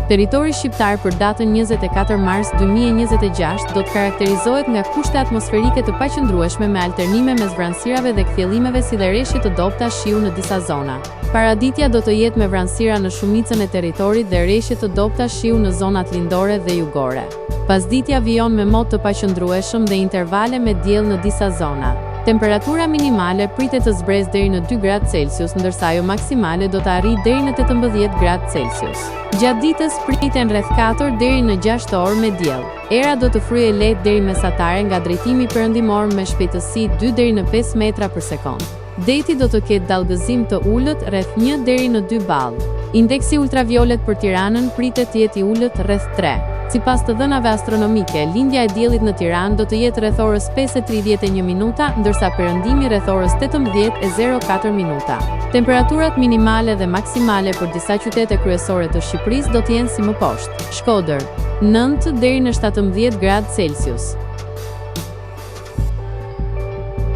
Territori shqiptar për datën 24 mars 2026 do të karakterizohet nga kushte atmosferike të paqëndrueshme me alternime mes vranësirave dhe kthjellimeve si dhe reshje të dobëta shiu në disa zona. Paraditja do të jetë me vranësira në shumicën e territorit dhe reshje të dobëta shiu në zonat lindore dhe jugore. Pasditja vijon me mot të paqëndrueshëm dhe intervale me diell në disa zona. Temperatura minimale pritet të zbresë deri në dy gradë Celsius, ndërsa ajo maksimale do të arrijë deri në 18 gradë Celsius. Gjatë ditës priten rreth katër deri në gjashtë orë me diell. Era do të fryjë lehtë deri mesatare nga drejtimi perëndimor me shpejtësi dy deri në pesë metra për sekondë. Deti do të ketë dallgëzim të ulët rreth një deri në dy ballë. Indeksi ultraviolet për Tiranën pritet të jetë i ulët rreth tre. Sipas të dhënave astronomike, lindja e diellit në Tiranë do të jetë rreth orës 5:31 minuta, ndërsa perëndimi rreth orës 18:04 minuta. Temperaturat minimale dhe maksimale për disa qytete kryesore të Shqipërisë do të jenë si më poshtë. Shkodër, 9 deri në 17 gradë Celsius.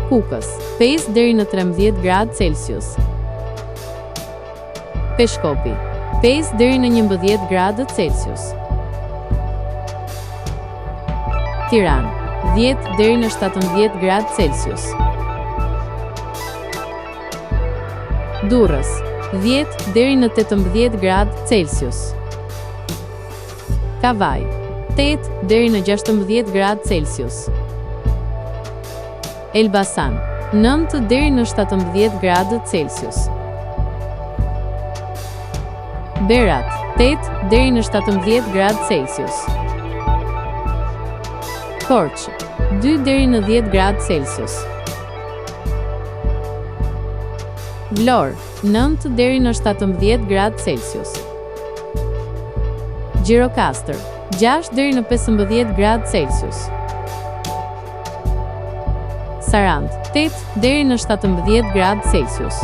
Kukës, 5 deri në 13 gradë Celsius. Peshkopi, 5 deri në 11 gradë Celsius. Tiranë, 10 deri në 17 gradë Celsius. Durrës, 10 deri në 18 gradë Celsius. Kavajë, 8 deri në 16 gradë Celsius. Elbasan, 9 deri në 17 gradë Celsius. Berat, 8 deri në 17 gradë Celsius. Korçë, 2 deri në 10 gradë Celsius. Vlorë, 9 deri në 17 gradë Celsius. Gjirokastër, 6 deri në 15 gradë Celsius. Sarandë, 8 deri në 17 gradë Celsius.